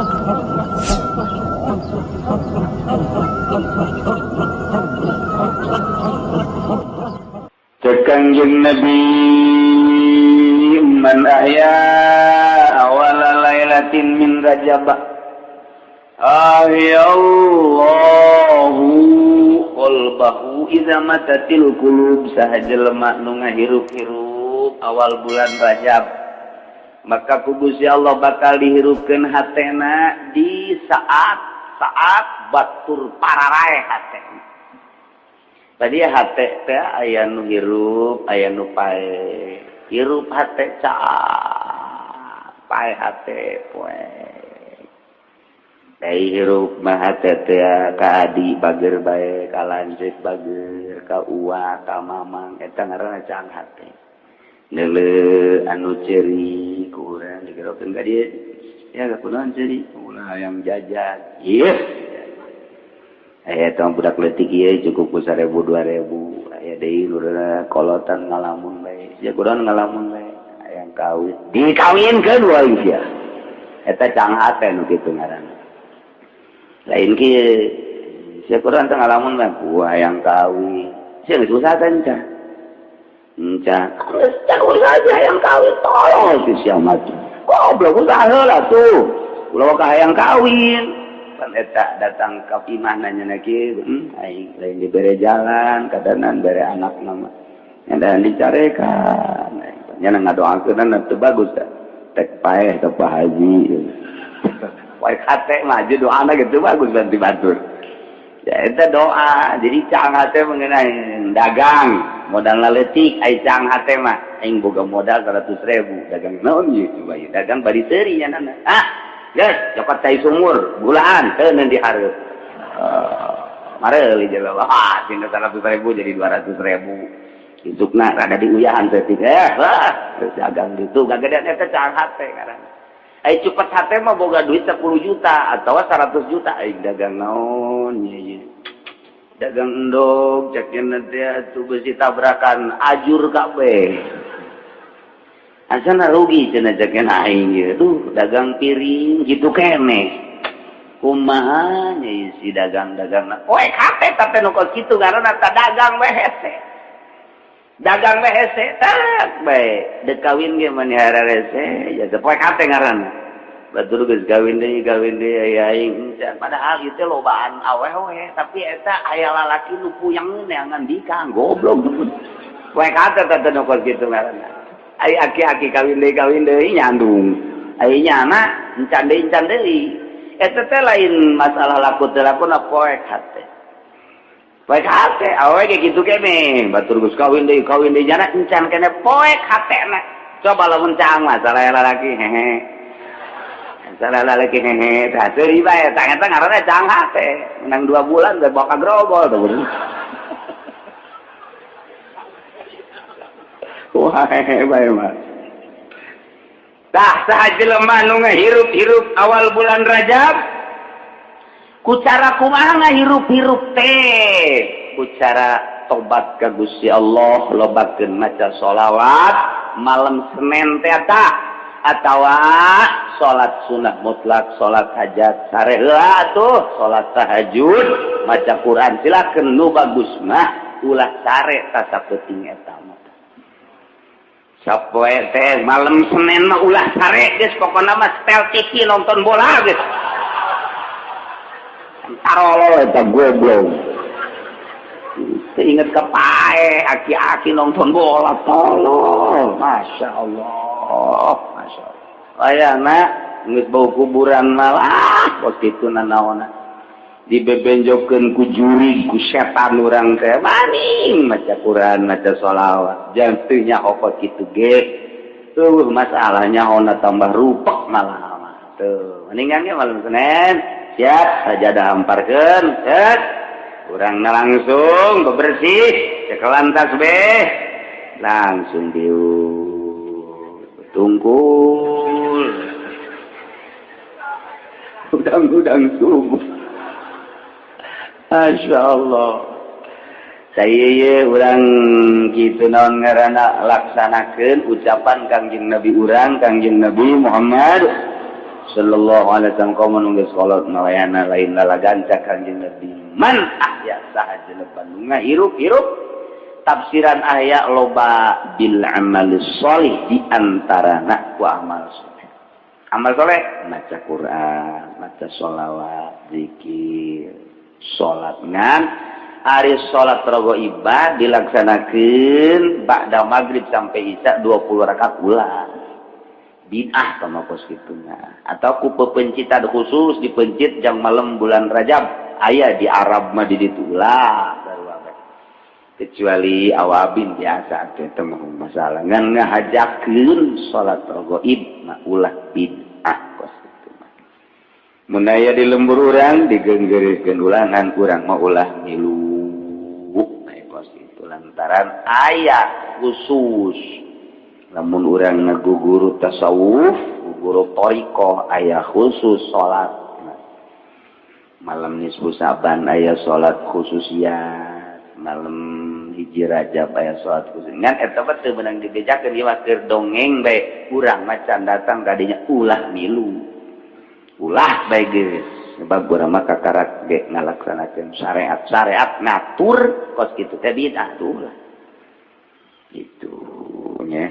Cek Kangjeng Nabi, man ahya awala lailatin min Rajab ahyallahu qalbahu idza matatil qulub. Saha jelema nu ngahirup-hirup awal bulan Rajab, maka ku Gusti Allah bakal dihirupkeun hatena di saat saat batur pararae hatena. Tadi hate teh aya nu hirup, aya nu pae. Hirup hate caang, pae hate poe. Dai hirup mah hate teh ka adi bager bae, ka lanceuk bager, ka uwa, ka mamang, eta ngaranna caang hate. Neuleu anu ceuri ku urang digerokeun ka dieu. Ya kunaon ceuri? Ulah hayang jajan. Ieu aya tong budak leutik ieu cukup ku 1000 2000. Aya deui nu kolotan ngalamun bae. Sia kunaon ngalamun bae? Hayang kawin. Dikawinkeun wae sia. Eta caang hate nu kitu ngaranna. Lain kieu. Sia kunaon teh ngalamun bae? Ku hayang kawin. Sia geus usaha teh encan. Encan. Geus usaha hayang kawin, tolol si sia mah. Goblok, usaha heula tuh. Ulah ka hayang kawin. Pan eta datang ka imah nanya kieu, aing lain dibere jalan, kadanan bere anak nama. Nya dicarekan. Nya ngadoakeun teu bagus teh. Tek paeh teh Pak Haji. Poe hate mah doana gitu bagus ganti batur. Ya eta doa. Jadi caang hate mengenai dagang, modal leutik ai caang hate mah. Aing boga modal 100.000, dagang naon ieu coba ieu? Dagang bari seuri nya nana. Ah, geus cokot cai sumur, gulaan teu dihareup. Mareuli jelema. Ah, tina 100.000 jadi 200.000. Isukna rada diuyahan saeutik. Wah, geus dagang ditu gagedean, eta caang hate ngaranna. Ai cupet hate mah boga duit 10 juta atau 100 juta, aing dagang naon ieu ieu? Dagang endog cek teh atuh beusi tabrakan ajur kabeh. Asana rugi cenah cek aing ieu. Duh, dagang piring kitu keneh. Kumaha nya isi dagang-dagang. Poek hate teh nu kos kitu ngaranna, ta dagang we hese. Dagang we hese tak bae. Dek kawin ge mani hararese ya teh poek hate ngaranna. Batur geus kawin deui aya aing encan. Padahal ieu teh lobaan awewe, tapi eta aya lalaki nu puyeng neangan dikang goblok. Poek hate teh nu kos kitu ngaranna. Ai aki-aki kawin deui nyandung. Ai nyana encan deui, encan deui. Eta teh lain masalah laku teu laku na, poek hate. Poek hate awewe ge kitu keneh. Batur geus kawin deui nyana encan keneh, poek hatena. Coba lamun caang masalah lalaki hehe. Masalah lalaki hehe, tah seuri bae, tah eta ngaranna caang hate. Menang 2 bulan teh bawa ka grogol tuh. Wah, hehe bae mah. Tah saha jelema nu ngahirup-hirup awal bulan Rajab, ku cara kumaha ngahirup-hirup teh? Ku cara tobat ka Gusti Allah, lobakeun maca sholawat malam Senin teh tah, atawa salat sunah mutlak, salat hajat sare heula tuh, salat tahajud, maca Quran silakeun. Nu bagus mah ulah sare ta sapenting eta mah. Sapoe teh malam Senin mah ulah sare geus, pokona mah setel TV nonton bola geus. Tarolol eta goblok. Teu inget ka pae, aki-aki nonton bola tolol. Masya Allah, Masya Allah. Ayana geus bau kuburan malah kos kitu nanaonna. Dibebenjokeun ku jurig, ku setan urang teh maning maca Quran, maca sholawat. Jangan teu nyaho kos kitu ge. Tuh masalahnya ona tambah rupek malah mah. Tuh, mendingan ge malam Senin siap sajadah hamparkeun, set. Urangna langsung bebersih, cekelan tasbih, langsung diuk tungkul. Udang-udang subuh. Masya Allah. Saya urang gitu naon ngaranna, laksanakeun ucapan Kangjeng Nabi urang, Kangjeng Nabi Muhammad. sallallahu alaihi wasallam komo nu geus kolot nawayana lain lalaganca Kanjeng Nabi. Man ahya, saha jelema nu ngahirup-hirup. Tafsiran ahya loba, bil amal sholih, di antarana ku amal soleh. Amal soleh maca Quran, maca sholawat, zikir, salat. Ngan ari salat raghaibah dilaksanakeun ba'da maghrib sampai isya 20 rakaat ulah, bid'ah sama kos kituna. Atau ku pepencitan khusus dipencit jang malam bulan Rajab, aya di Arab mah di ditu, ulah. Kecuali awabin biasa teh mah masalah, ngan ngahajakeun salat raghaib mah ulah, bid'ah kos kitu mah. Mun aya di lembur urang digenggeurekeun ulangan, urang mah ulah milu kos itu, lantaran aya khusus lamun urang ngaguguru tasawuf, guguru thoriqoh, aya khusus salat malam nisfu Saban, aya salat khususiat malam 1 Rajab, aya salat khusus. Ngan eta mah teu meunang dibejakeun, ieu mah keur dongeng bae. Urang macan datang kadinya ulah milu, ulah bae geus, sebab urang mah kakarak ge ngalaksanakeun syariat. Syariat ngatur kos kitu teh bid'ah tuh lah itu nya.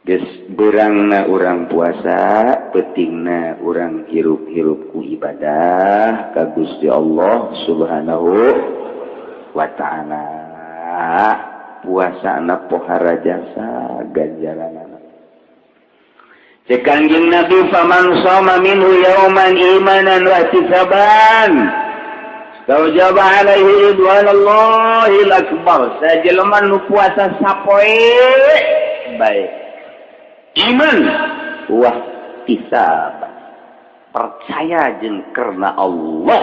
Geus beurangna urang puasa, peutingna urang hirup-hirup ku ibadah ka Gusti Allah Subhanahu wa Ta'ala. Puasa anak pohara jasa ganjaran. Cek Kanjeng Nabi, faman shoma minhu yauman imanan wa ihtisaban istaujaba alaihi ridwanallahil akbar. Sajelema nu puasa sapoe bae iman wah ihtisab, percaya jeung karena Allah,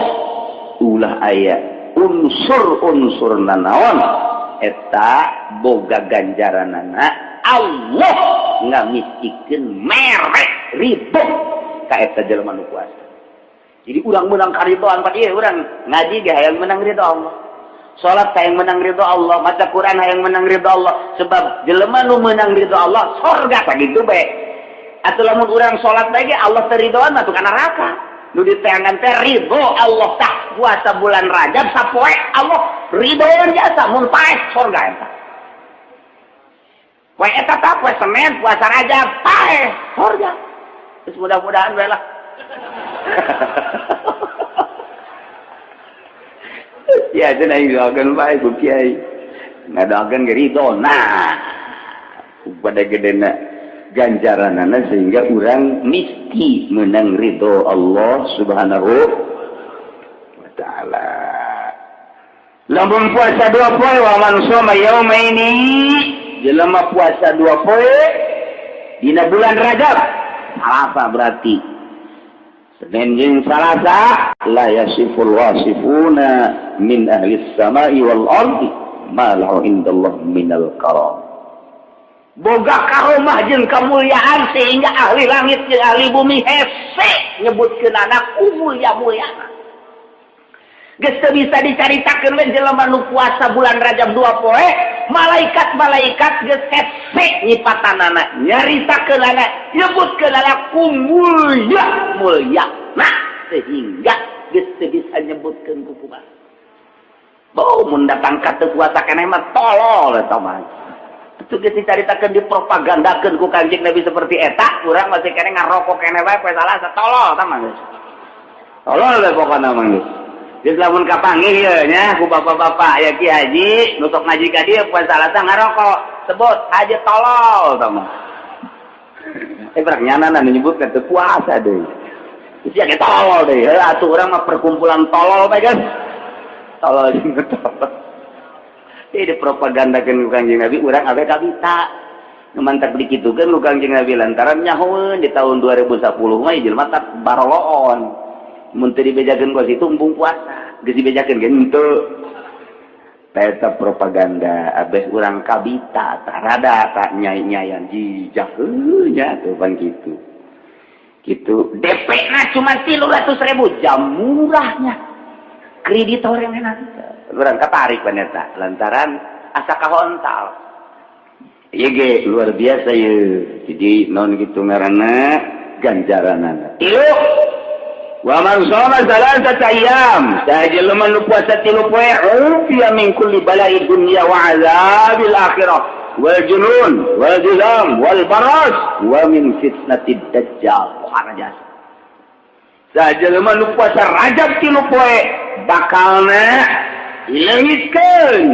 ulah aya unsur-unsur nanaon, eta boga ganjaranana Allah ngamistikeun mere ridho ka eta jelema nu puasa. Jadi urang menang karidoan pa ieu, urang ngaji ge hayang menang ridho Allah, salat hayang menang ridho Allah, maca Quran hayang menang ridho Allah, sebab jelema nu menang ridho Allah sorga. Sakitu bae atuh. Lamun urang salat bae Allah teu ridhoan mah ka neraka. Nu diteangan teh ridho Allah. Tah, puasa bulan Rajab sapoe Allah ridhoan jasa, mun paeh sorga eta. Poe eta tah, poe Senin puasa Rajab paeh sorga. Terus mudah-mudahan bae lah. Ya cenah aing doakeun bae ku kiai. Ngadoakeun ge ridho. Nah, pada gedena ganjaranana sehingga urang misti menang ridho Allah Subhanahu wa Ta'ala. Lamun puasa 2 poe, wa man shoma yaumaini, jelema puasa 2 poe dina bulan Rajab, Salasa berarti Senin jeung Salasa, la yasiful wasifuna min ahli samai wal ardi ma lahu indallah minal karam. Boga karomah jeung kemuliaan sehingga ahli langit jeung ahli bumi hese nyebutkeun anak mulia-muliana. Geus teu bisa dicaritakeun we jelema nu puasa bulan Rajab 2 poe, malaikat-malaikat geus hese nyipatanana, nyaritakeun anak, nyebutkeun anak ku mulia mulia. Nah, sehingga geus teu bisa nyebutkeun ku kumaha. Bau mun datang ka teu puasa keneh mah tolol eta mah. Itu geus dicaritakeun, dipropagandakeun ku Kanjeng Nabi seperti eta, urang masih keneh ngarokok keneh bae poe Salasa, tolol eta mah geus. Tolol we pokona mah geus. Geus lamun kapanggih ieu nya ku bapak-bapak ya, Ki Haji nu sok ngaji ka dieu poe Salasa ngarokok, sebut haji tolol eta mah. Eh, berak nyana nu nyebutkeun teu puasa deui. Sia ge tolol deui. Heuh atuh urang mah perkumpulan tolol bae geus. Tolol jeung tolol. Jadi dipropagandakeun ku Kanjeng Nabi, urang awe kabita. Nu mantak dikitukeun ku Kanjeng Nabi lantaran nyahoeun di tahun 2010 mah jelema tak baroloon. Mun teu dibejakeun ku situ embung puasa. Geus dibejakeun ge henteu. Eta propaganda abeh urang kabita tah rada tak nyai-nyayan jijak nya tuh pan kitu. Gitu DP na cuma 300.000, jam murahnya kreditor yang enak urang katarik eta lantaran asa kahontal. Ieu ge luar biasa ye. Jadi non gitu ngaranna. Ganjaranana. Tilu, wa man shoma salasata ayyam, saha jelema nu puasa 3 poe, ufiya min kulli bala'i dunya wa azabil akhirah wal junun wal juzam wal baras wa min fitnatid dajjal. Jasa saha jelema nu puasa Rajab 3 poe, bakalna dileungitkeun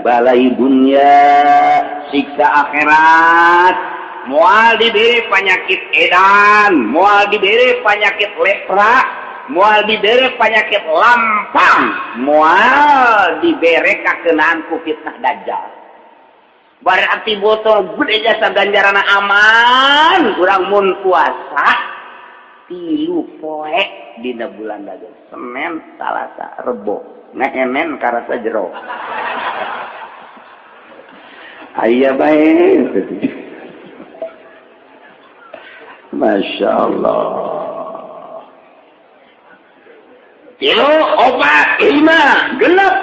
balai dunya, siksa akhirat, moal diberi penyakit edan, moal diberi penyakit lepra, moal diberi penyakit lampang, moal diberi kakenaan ku fitnah dajjal. Berarti botol gede jasa ganjaran, aman kurang mun puasa 3 poe dina bulan Rajab, Senin, Salasa, Rebo. Ngehemen karasa jero aya bae. Masya Allah. Tilu, opat, lima, genep,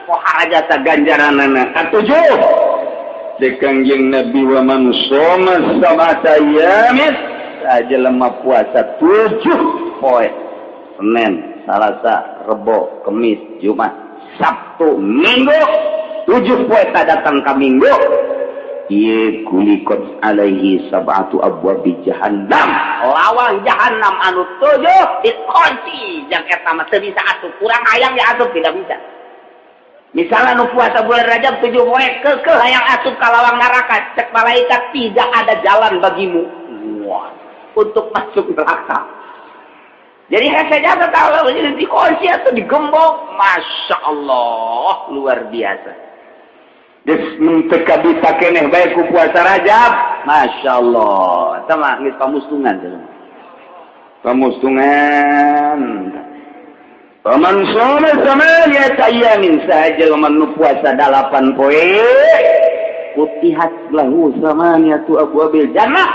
pohara jasa ganjaranana. Katujuh, di Kangjeng Nabi, wa man shoma sab'ata ayyamin, jelema puasa 7 poe, Senin, Salasa, Rebo, Kemis, Jumat, Sabtu, Minggu, 7 poe tak datang ke Minggu, ieu guliqat alaihi sab'atu abwabi jahannam, lawang jahannam anu tujuh dikunci. Jang eta mah teu bisa asup, kurang hayang ya asup tidak bisa. Misalnya nu puasa bulan Rajab 7 poe, kekeh hayang asup ka lawang neraka, cek malaikat, "Tidak ada jalan bagimu." Wah, untuk masuk neraka. Jadi hese jasa tahu dikunci atau digembok. Masya Allah, luar biasa. Geus teu bisa keneh bae ku puasa Rajab. Masya Allah. Eta mah geus pamustungan. Pamustungan. Faman shoma samaniyata ayyamin, saha jelema nu puasa 8 poe, futihat lahu samaniyatu abwabil jannah,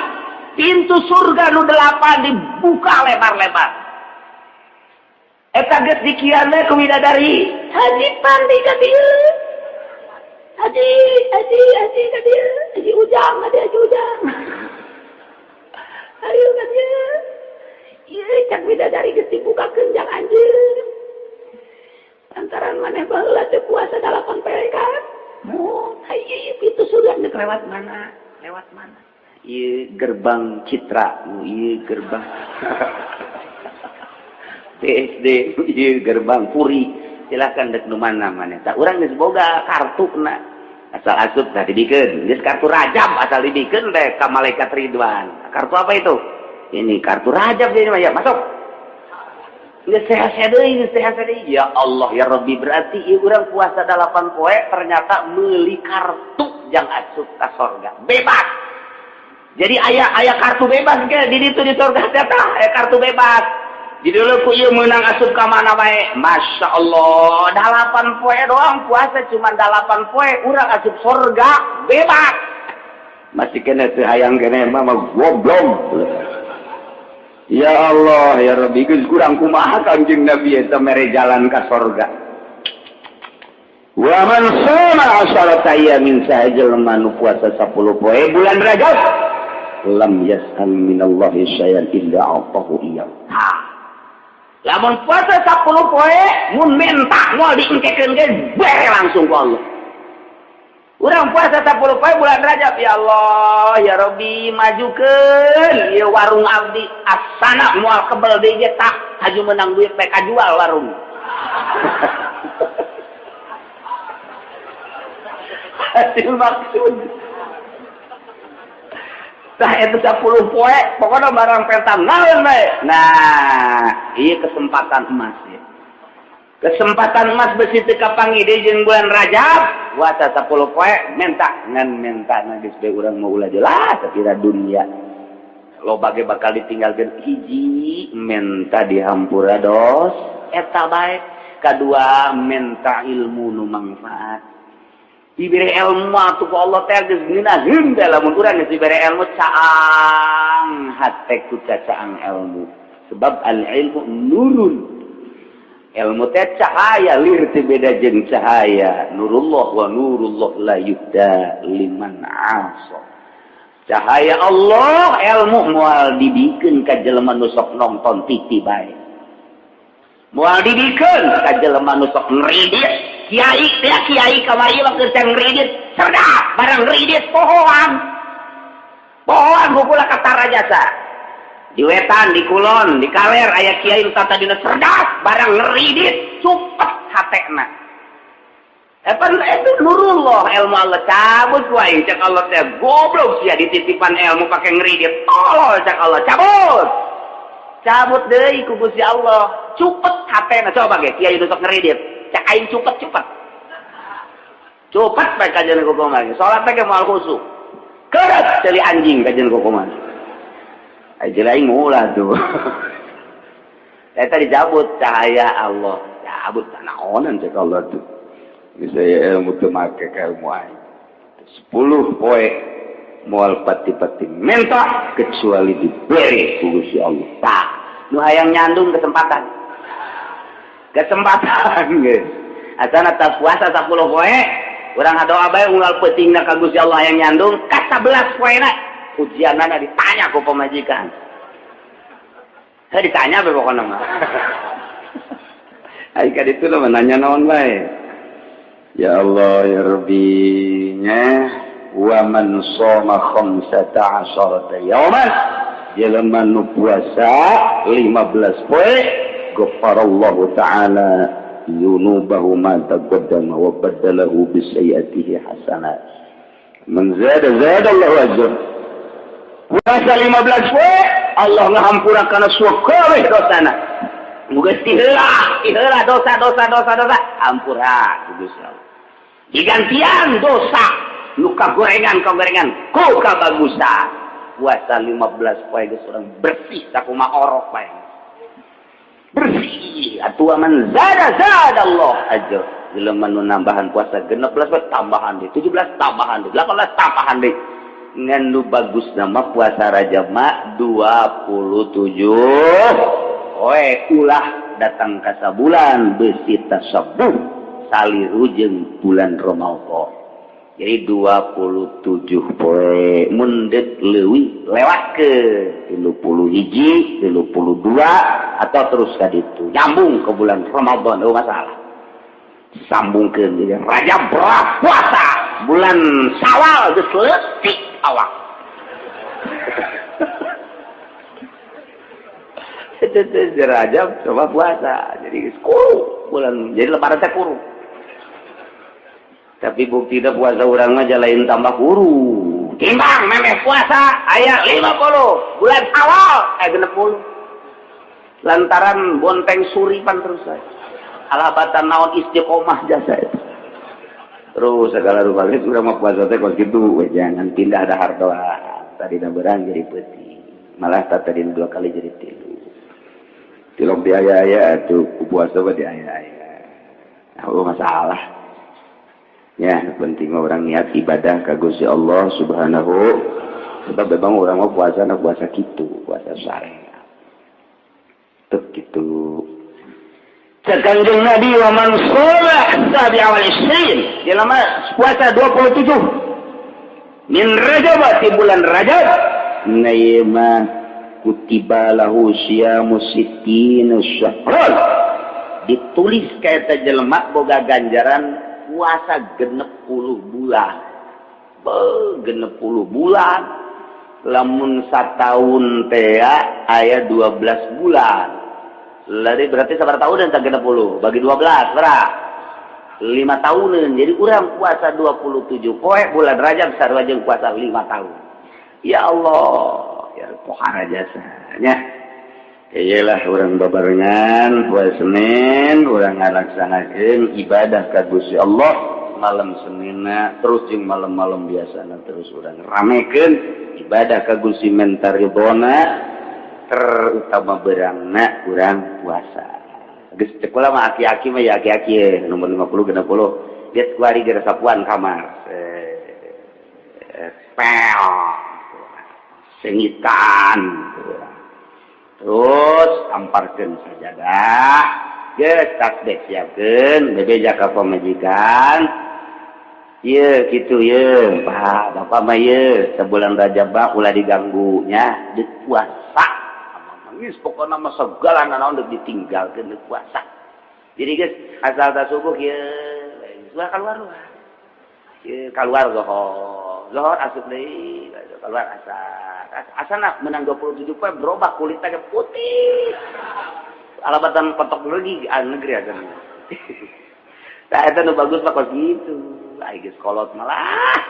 pintu surga nu delapan dibuka lebar-lebar. Eta geus dikian ku bidadari, "Haji Pandi ka dieu, Haji, Haji, Haji ka dieu, Haji Ujang, Haji, Haji Ujang, ayo ka dieu." Ieu cak bidadari geus dibukakeun jang anjeun lantaran maneh baheula teh puasa 8 poe kan. Oh, ieu pintu surga nek lewat mana? Lewat mana? Ieu gerbang Citra, ieu gerbang PSD, ieu gerbang Puri. Silakan dek nu mana maneh. Tah, urang geus boga kartu na. Asal asup tah dibikeun. Geus kartu Rajab, asal dibikeun teh ka malaikat Ridwan. Kartu apa itu? Ini kartu Rajab ini mah, ya masuk. Geus sehat deui, geus sehat deui. Ya Allah ya Rabbi, berarti ieu urang puasa 8 poe ternyata meuli kartu jang asup ka sorga. Bebas. Jadi aya aya kartu bebas ke di ditu di sorga teh, aya kartu bebas. Jadi dulu ku ieu meunang asup ka mana bae. Masya Allah, 8 poe doang puasa, cuma 8 poe urang asup sorga bebas. Masih kena teu hayang kene mah goblok. Ya Allah ya Rabbi, geus kurang kumaha Kangjeng Nabi eta mere jalan ka sorga. Wa man shoma asharata ayyamin, saha jelema nu puasa 10 poe bulan Rajab, lam yas'al minallahi syai'an illa a'tahu iyyahu. Lamun puasa 10 poe mun minta moal diengkekeun ge, bere langsung ku Allah. Urang puasa 10 poe bulan Rajab, ya Allah, ya Rabbi, majukeun ieu warung abdi, asana moal kebel deui ge tah, haju menang duit bae kajual warung. Hasil maksud. Tah, itu 10 poe, pokoknya barang peta naon bae. Nah, iya kesempatan emas ya. Kesempatan emas besi teu kapanggih deui jeung bulan Rajab, puasa 10 poe minta ngan minta geus bae urang mau ulah jelas kira dunia. Loba ge bakal ditinggalkeun. Hiji, minta dihampura dos eta bae. Kadua, minta ilmu nu manfaat. Diberi ilmu atuh ku Allah teh geus ngeunaheun teh. Lamun urang geus diberi ilmu, caang hate ku cacaang ilmu, sebab al ilmu nurun, ilmu teh cahaya, lir teh beda jeung cahaya, nurullah, wa nurullah la yuhda liman asa. Cahaya Allah, ilmu moal dibikeun ka jelema nu sok nonton TV bae, moal dibikeun ka jelema nu sok ngridit. Kiai teh, kiai kamari mah keur ngridit cerdas, barang ngridit pohoan pohoan kukula kata jasa. Di wetan, di kulon, di kaler aya kiai nu tadina cerdas, barang ngridit cupet hatena. Epan itu nurullah, ilmu Allah cabut wae. Cek Allah teh, "Goblok sia, dititipan ilmu pakai ngeridit, tolol." Cek Allah, cabut, cabut deui ku Gusti Allah, cupet hatena. Coba ge kiai nu sok ngeridit, cek aing cupet, cupet, cupet bae kajian kukuman. Salat teh ge moal khusyuk, keret ceuli anjing kajian kukuman. Ai ceuli aing ulah tuh. Eta dicabut cahaya Allah, cabut naonan cek Allah tuh. Misalnya ilmu teu make ka ilmu aing. 10 poe moal pati-pati minta kecuali diberi ku Gusti Allah. Tah, nu hayang nyandung, kesempatan. Kesempatan geus. Asana tas puasa 10 poe, urang ngadoa bae unggal peutingna ka Gusti Allah hayang nyandung, ka 11 poena ujianana ditanya ku pamajikan. Saya ditanya bae pokona mah. Ai ka ditu mah nanya naon bae. Ya Allah ya Rabbi nya. Wa man shoma 15 yauman, jelema nu puasa 15 poe, ghafarallahu ta'ala dzunubahu ma taqaddama wa baddalahu bi sayyi'atihi hasanat. Man zada zada Allahu ajr. Puasa 15 poe, Allah ngahampura kana sakabeh dosana. Geus tiheula tiheula dosa dosa dosa dosa, ampura ku Gusti Allah, digantian dosa nu kagorengan kagorengan ku kabagusan. Puasa 15 poe geus urang bersih sakumaha orok bae bersih atuh. Man zada zada Allah ajr. Jelema nu nambahan puasa 16 poe, tambahan deui 17, tambahan deui 18, tambahan deui. Ngan nu bagus nama puasa Rajab mah 27 poe, ulah datang ka sabulan besi tasabbuh saliru jeung bulan Ramadan. Jadi 27 poe, mun deuk leuwih lewat ke 31, 32, atau terus ka ditu nyambung ke bulan Ramadan, oh masalah sambungkeun. Jadi Rajab berat puasa, bulan Sawal geus leutik awak itu. Rajab coba puasa jadi kuru bulan, jadi Lebaran teh kuru. Tapi bukti puasa urang mah lain tambah kuru, timbang memeh puasa aya 50 bulan Awal 60 lantaran bonteng suripan terus saya alabatan naon istiqomah jasa itu terus segala rupa. Geus urang mah puasa teh kos kitu we, jangan pindah dahar doa tadi berang jadi peuting, malah tadi dua kali jadi tilu. Tilok di aya-aya atuh, puasa mah di aya-aya. Oh, masalah ya, penting urang niat ibadah ka Gusti Allah Subhanahu, sebab memang urang mau puasa na puasa gitu, puasa syariat tuh gitu. Cek Kanjeng Nabi, wa man shoma sabi'a wal isrin, jelema puasa 27 min Rajab, di bulan Rajab na mah, kutiba lahu siyamu sittina syahran, ditulis ka jelema boga ganjaran puasa 60 bulan. Be, 60 bulan, lamun satahun teh aya 12 bulan. Lari berarti sabar tahun dan 60 bagi 12 berapa? 5 tahunan. Jadi urang puasa 27 poe bulan Rajab sarua jeung puasa 5 tahun. Ya Allah ya, pohara jasanya. Iyalah, urang babarengan poe Senin, urang ngalaksanakeun ibadah ka Gusti Allah malam Seninna, terus jeung malam-malam biasana terus urang ramekeun ibadah ka Gusti, menta ridona, terutama berangna urang puasa. Geus cek kula mah, aki-aki mah ya aki-aki nomor 50 60 lihat kuari geus sapuan kamar, pel sengitan, terus amparkeun sajadah, geus tasbih siapkeun, bebeja ka pamajikan. Ye gitu ye, Pak, Bapak mah ye, sebulan Rajab mah ulah diganggu nya, deuk puasa. Geus pokona mah segala nanaon deuk ditinggalkeun deuk puasa. Jadi geus asal ta subuh ye, ulah keluar luar. Ye keluar zohor, zohor asup deui, keluar asar. Asana menang 27 poe berubah kulitnya ke putih. Alabatan petok lagi negeri agama. Nah, eta nu bagus mah kos gitu. Ai geus kolot malah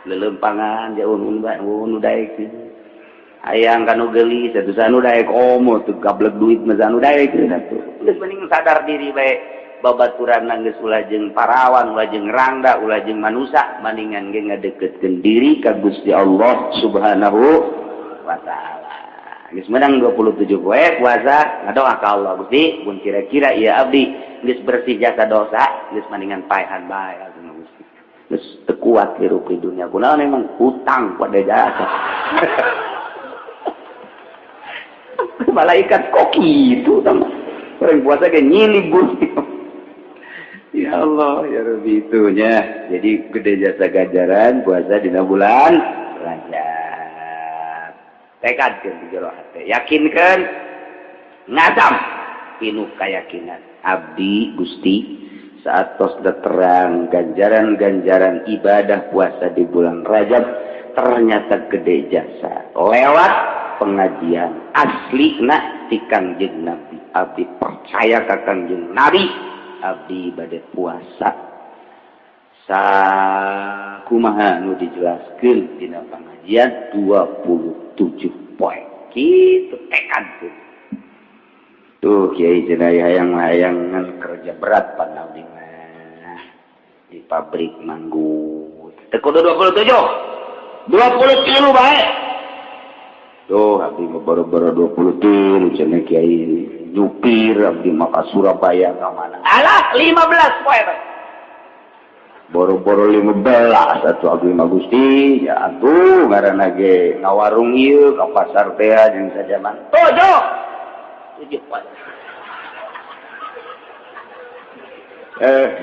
lelempangan jauh nu daekeun. Hayang kanu geulis atuh sanu daek komo teu gablek duit mah sanu daekeun atuh. Geus mending sadar diri bae babaturan geus ulah jeung parawan, ulah jeung rangda, ulah jeung manusa, mendingan ge ngadeukeutkeun diri ka Gusti Allah Subhanahu wa taala. Geus menang 27 poe puasa, ngadoa ka Allah, Gusti, mun kira-kira ieu abdi geus bersih jasa dosa, geus mendingan paehan bae atuh Gusti. Geus teu kuat hirup di dunia. Kunaon emang hutang pada jasa. Malaikat kok gitu sama. Orang puasa ge nyilib Gusti. Ya Allah, ya Rabbi itunya. Jadi gede jasa ganjaran puasa dina bulan Rajab. Tekadkeun di jero hate, yakinkeun ngazam pinuh keyakinan. Abdi Gusti saat tos terang ganjaran-ganjaran ibadah puasa di bulan Rajab ternyata gede jasa lewat pengajian asli na ti Kangjeng Nabi. Abdi percaya ka Kangjeng Nabi, abdi bade puasa sakumaha nu dijelaskeun dina pengajian 27 poe. Kitu tekad tuh. Tuh kiai cenah hayang-hayangan kerja berat pan abdi mah di pabrik manggut. Teu kudu 27. 20 kilo bae. Tuh abdi mah boro-boro 20 kilo cenah kiai nyupir abdi mah ka Surabaya ka mana. Alah 15 poe bae. Boro-boro 15 atuh abdi mah Gusti ya atuh ngaranna ge ngawarung ieu ka pasar teh jeung sajaman. 7. 7 poe.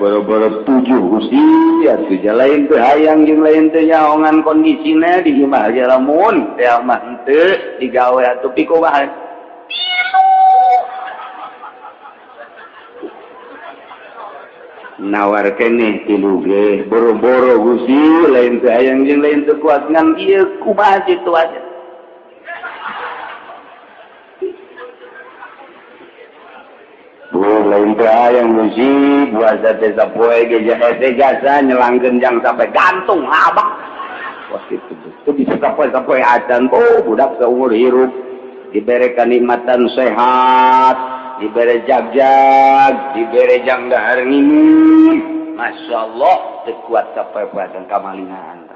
Boro-boro 7 Gusti atuh lain teu hayang jeung lain teu nyaongan kondisina di imah ge lamun teh mah henteu digawe atuh pikumaha. Nawar keneh tilu ge boro-boro Gusti lain teu hayang jeung lain teu kuat ngan ieu kumaha situasi. Lain teu hayang Gusti puasa teh sapoe ge hese jasa nyelangkeun jang sampai gantung abak. Wah kitu teu bisa sapoe-sapoe acan. Oh budak saumur hirup dibere kanikmatan sehat, dibere jagjag, dibere jang dahar nginum. Masya Allah teu kuat sapoe-poe acan kamalinaan.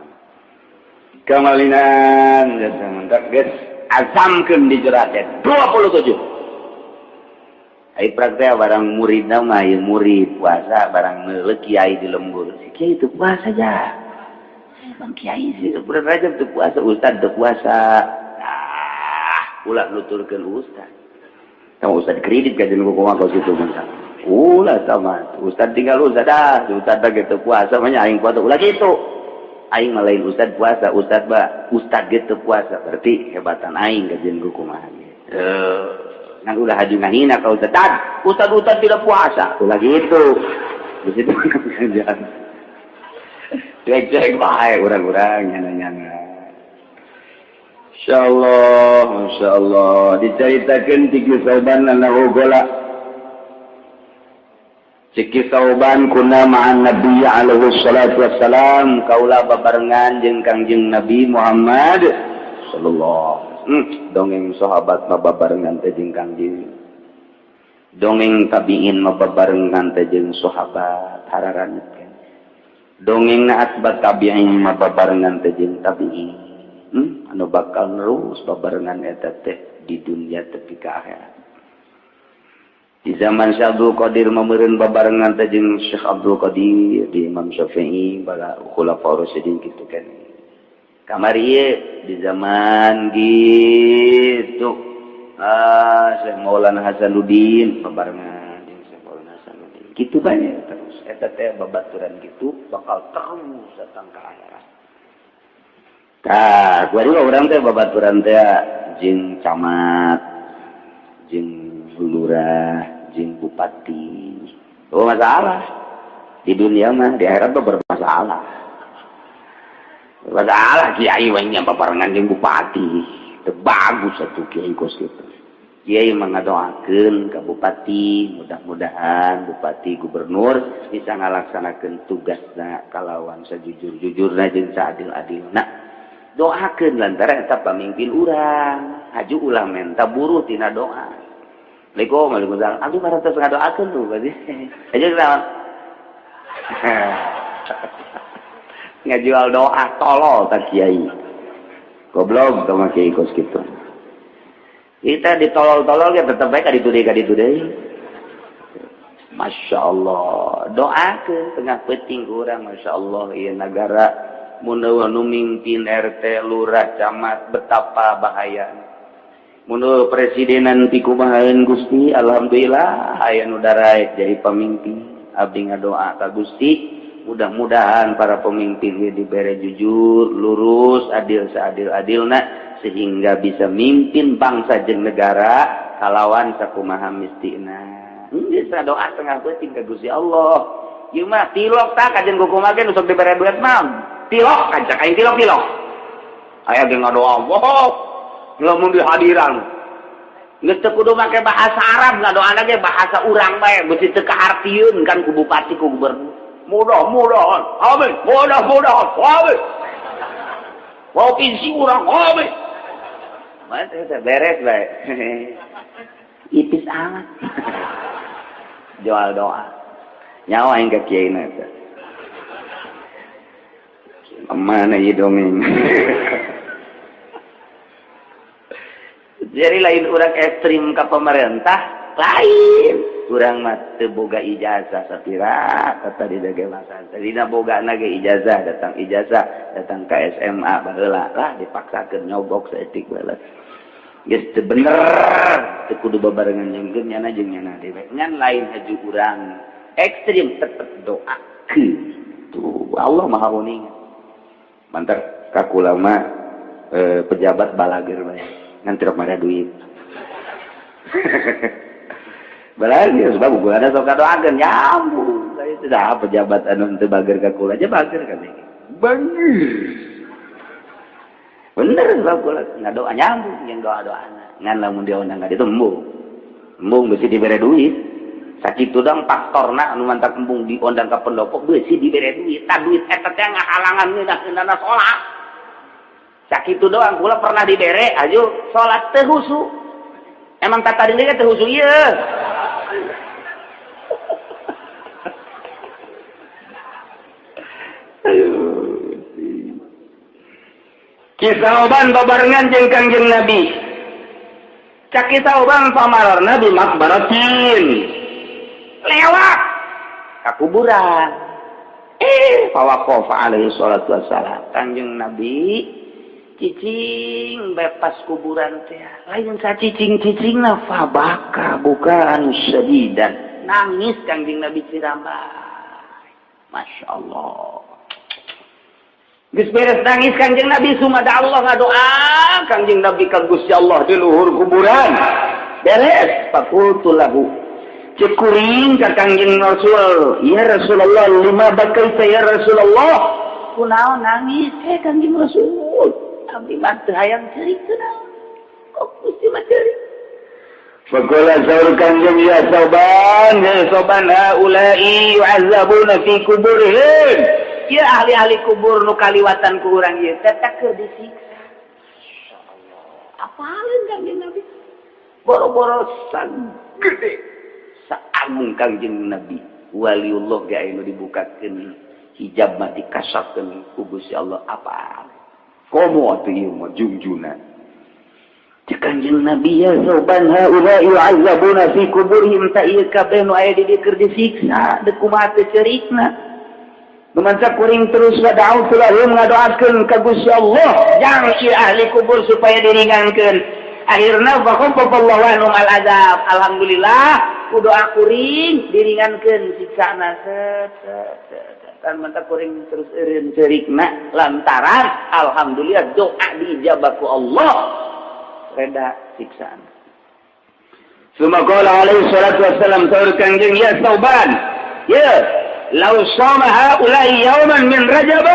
Kamalinaan jasa geus azamkeun di jero teh 27. Ai praktek barang murid mah ieu murid puasa barang neuleuh kiai di lembur. Si kiai teu puasa ja. Bang kiai sih bulan Rajab teu puasa, ustad teu puasa. Ah, ulah nuturkeun ustad. Kamu ustad kredit ka jeung kumaha kau situ mah. Ulah sama ustad tinggal ustad dah, ustad ge teu puasa mah nya aing puasa ulah kitu. Aing mah lain ustad puasa, ustad ba ustad ge teu puasa berarti hebatan aing ka jeung kumaha ge. Ngan ulah haji ngahina ka ustad, ustad ustad tidak puasa, ulah gitu. Di situ jangan. Cuek-cuek bae urang-urang nyana-nyana. Insyaallah, masyaallah diceritakeun ti Sauban annahu gola. Ciki Sauban kuna ma'an Nabi alaihi salatu wassalam kaula babarengan jeung Kangjeng Nabi Muhammad sallallahu. Dongeng sahabat mah babarengan teh jeung Kangjeng. Dongeng tabiin mah babarengan teh jeung sahabat hararanyeut kan. Dongeng na atbat tabiin mah babarengan teh jeung tabiin. Anu bakal nerus babarengan eta teh di dunia tepi ka akhirat. Di zaman Syekh Abdul Qadir mameureun babarengan teh jeung Syekh Abdul Qadir di Imam Syafi'i bala khulafaur rasyidin kitu kan. Kamari ieu di zaman gitu. Syekh Maulana Hasanuddin babarengan jeung Syekh Maulana Hasanuddin. Kitu banyak terus eta teh babaturan gitu bakal terus datang ke akhirat. Tah, gua juga urang teh babaturan teh jeung camat, jeung lurah, jeung bupati. Oh, masalah. Di dunia mah, di akhirat mah bermasalah. Masalah kiai wae nya babarengan jeung bupati. Teu bagus atuh kiai kos kitu. Kiai mah ngadoakeun ka bupati, mudah-mudahan bupati gubernur bisa ngalaksanakeun tugasna kalawan sajujur-jujurna jeung saadil-adilna. Doakeun lantaran eta pamimpin urang. Haju ulah menta buruh tina doa. Assalamualaikum, waalaikumsalam. Abdi mah terus ngadoakeun tuh berarti. Aja naon? Ngajual doa, tolol tak kiai. Goblok sama kiai kos kitu. Kita ditolol-tolol ya tetep bae ka ditu deui. Masya Allah, doakeun tengah peuting urang, Masya Allah, ieu nagara mun nu mimpin RT, lurah, camat betapa bahaya. Mun presidenan pikumahaeun Gusti, alhamdulillah aya nu daraek jadi pemimpin. Abdi ngadoa ka Gusti, mudah-mudahan para pemimpin ieu dibere jujur, lurus, adil seadil-adilna sehingga bisa mimpin bangsa jeung negara kalawan sakumaha mistina. Geus doa tengah peuting ka Gusti Allah. Ieu mah tilok tah kajen kumaha ge nu sok dibere duit mah. Tilok kancak aing tilok-tilok. Aya ge ngadoa, wow, lamun dihadiran. Geus teu kudu make bahasa Arab, ngadoana ge bahasa urang bae, beusi teu kahartieun kan ku bupati ku gubernur. Mudah-mudahan, amin, mudah-mudahan, amin. Provinsi urang, amin. Mah teh beres bae. Ipis amat. Jual doa. Nyawa aing ka kiai na teh. Mana ieu dongeng? Jadi lain urang ekstrim ke pemerintah, lain. Urang mah teu boga ijazah sapira tadi dage masa. Tadina boga ge ijazah, datang ijazah, datang ke SMA baheula lah dipaksakeun nyogok saeutik baheula. Geus teu bener, teu kudu babarengan jeung nyana jeung nyana dewe. Ngan lain haju urang ekstrim tetep doakeun. Tuh Allah Maha Uning. Mantar kakula mah pejabat balager bae. Ngan teu mara duit. Balager sebab gua ada sok doakeun nyambung. Itu dah pejabat anu teu bager ka kula aja bager kan. Bager. Bener sebab kula ngadoa nyambung jeung doa-doana. Ngan lamun dia undang ka ditu embung. Embung beusi dibere duit. Sakitu dong faktorna anu mantak embung diondang ka pendopo beusi dibere duit. Tah duit eta teh ngahalangan ngeunah-ngeunahna salat. Sakitu doang kula pernah dibere aju salat teu husu. Emang tata diri teu husu ieu. Aduh. Kisah oban babarengan jeung Kangjeng Nabi. Cak kisah oban pamararna di makbaratin. Lewat ka kuburan. Fawaqafa alaihi salatu wassalam. Kangjeng Nabi cicing bebas kuburan teh. Lain sacicing-cicingna fabaka bukan sadidan. Nangis Kangjeng Nabi cirambay. Masya Allah. Geus beres nangis Kangjeng Nabi sumada Allah ngadoa Kangjeng Nabi ka Gusti Allah di luhur kuburan. Beres faqultu lahu. Cek kuring ka Kangjeng Rasul, ya Rasulullah lima bakaita ya Rasulullah. Kunaon nangis Kangjeng Rasul? Abdi mah teu hayang ceurik kunaon? Kok Gusti mah ceurik? Faqala saur Kangjeng ya soban haula'i yu'azzabuna fi kuburihim. Ya ahli-ahli kubur nu kaliwatan ku urang ieu teh keur disiksa. Masyaallah. Apaleun Kangjeng Nabi? Boro-boro sagede saangung Kangjeng Nabi. Waliullah ge aya nu dibukakeun hijab mah dikasapkeun ku Gusti Allah apa? Komo atuh ieu mah jungjuna. Cek Kangjeng Nabi ya soban haula yu'azzabuna fi kuburihim ta ieu kabeh nu aya di dieu keur disiksa deuk kumaha teh ceurikna. Numansa kuring terus wada'u lahum ngadoakeun ka Gusti Allah jang ieu ahli kubur supaya diringankeun. Akhirna fa khaffafallahu anhum al azab. Alhamdulillah Ku doa kuring diringankeun siksana, set set set kan mata kuring terus eureun ceurikna lantaran alhamdulillah doa diijabah ku Allah, reda siksaan. Summa qala alaihi salatu wassalam, saur Kangjeng, "Ya Sauban, ya law shama haula'i yawman min Rajab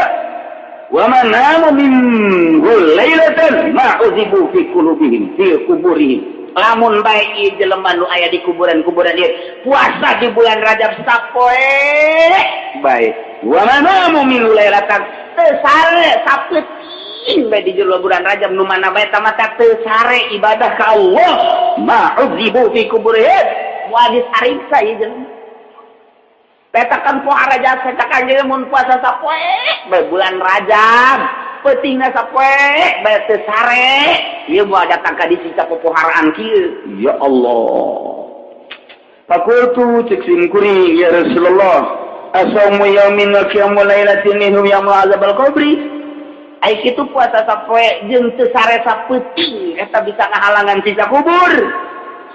wa ma namu minhu lailatan ma udzibu fi qulubihim fi kuburihim." Lamun bae ieu jelema nu aya di kuburan-kuburan ieu puasa di bulan Rajab sapoe bae, wa ma namu minhu lailatan, teu sare sapeuting bae di jero bulan Rajab, nu mana bae tamata teu sare ibadah ka Allah, ma udzibu fi kuburihim, moal disariksa ieu jelema. Petakan poe Rajab, petakan jeung mun puasa sapoe bae bulan Rajab, peutingna sapoe bae teu sare, ieu moal datang ka disiksa popoharaan kieu. Ya Allah. Faqultu, cek sim kuring, "Ya Rasulullah, asaumu yaumin wa qiyamu lailatin minhum yamna'u azabal qabri?" Ai kitu puasa sapoe jeung teu sare sapeuting eta bisa ngahalangan siksa kubur?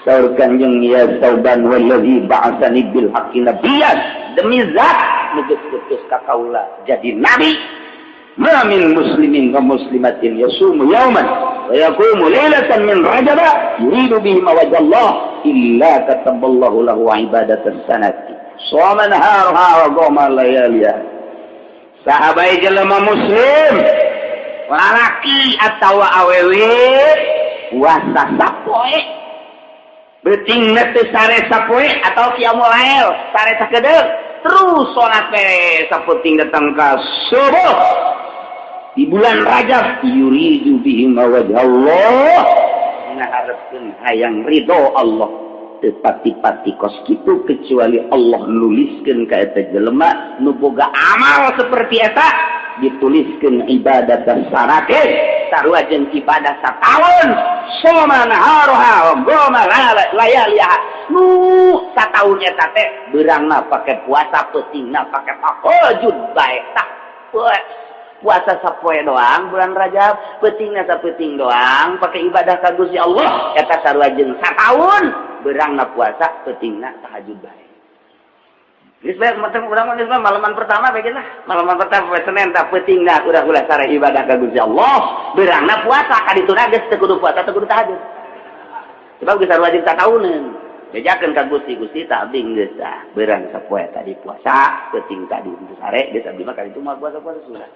Saur Kanjeng, "Ya Sauban, wallazi ba'atsani bil haqqi nabiyyan," demi zat nu geus ngutus ka kaula jadi nabi, "ma min muslimin wa muslimatin yasumu yawman wa yaqumu lailatan min Rajab yuridu bihi wajha Allah illa kataballahu lahu ibadatan sanati shoma naharuha wa qama layaliha." Saha bae jelema muslim, lalaki atawa awewe, puasa sapoe, beuting teu sare sapoe atau qiyamul lail sare sakedeung, terus salat we sapeuting datang ka subuh di bulan Rajab, yuridu bihi wajha Allah, ngaharepkeun hayang ridho Allah, teu pati-pati kos kitu kecuali Allah nuliskeun ka eta jelema nu boga amal seperti eta dituliskeun ibadah sanatin, sarua jeung ibadah sataun, shoma naharuha wa qama layaliha, nu sataun eta teh beurangna pake puasa, peutingna pake tahajud bae. Tah, puasa sapoe doang bulan Rajab, peutingna sapeuting doang pake ibadah ka Gusti Allah, eta sarua jeung sataun beurangna puasa, peutingna tahajud bae. Geus bae urang mah, geus malaman pertama bae lah. Malaman pertama poe Senin tah peutingna urang ulah sare ibadah ka Gusti Allah, beurangna puasa ka dituna geus teu kudu puasa, teu kudu tahajud. Sebab geus sarua jeung satauneun. Bejakeun ka Gusti, "Gusti, tah abdi geus tah beurang sapoe tadi puasa, peuting tadi teu sare, geus abdi mah ka ditu moal puasa-puasa sudah.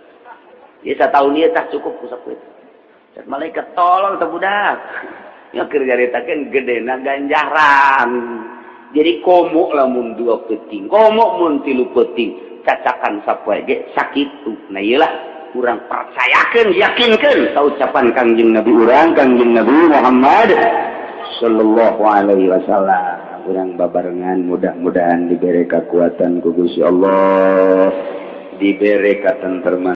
Ieu sataun ieu tah cukup ku sapoe." Cek malaikat, "Tolong teh budak." Ya keur nyaritakeun gedena ganjaran. Jadi komo lamun dua peuting, komo mun tilu peuting, cacakan sapoe ge sakitu. Nah, iyalah urang percayakeun, yakinkeun ka ucapan Kangjeng Nabi urang, Kangjeng Nabi Muhammad sallallahu alaihi wasallam. Urang babarengan mudah-mudahan diberi kekuatan ku Gusti Allah, diberi ketentraman.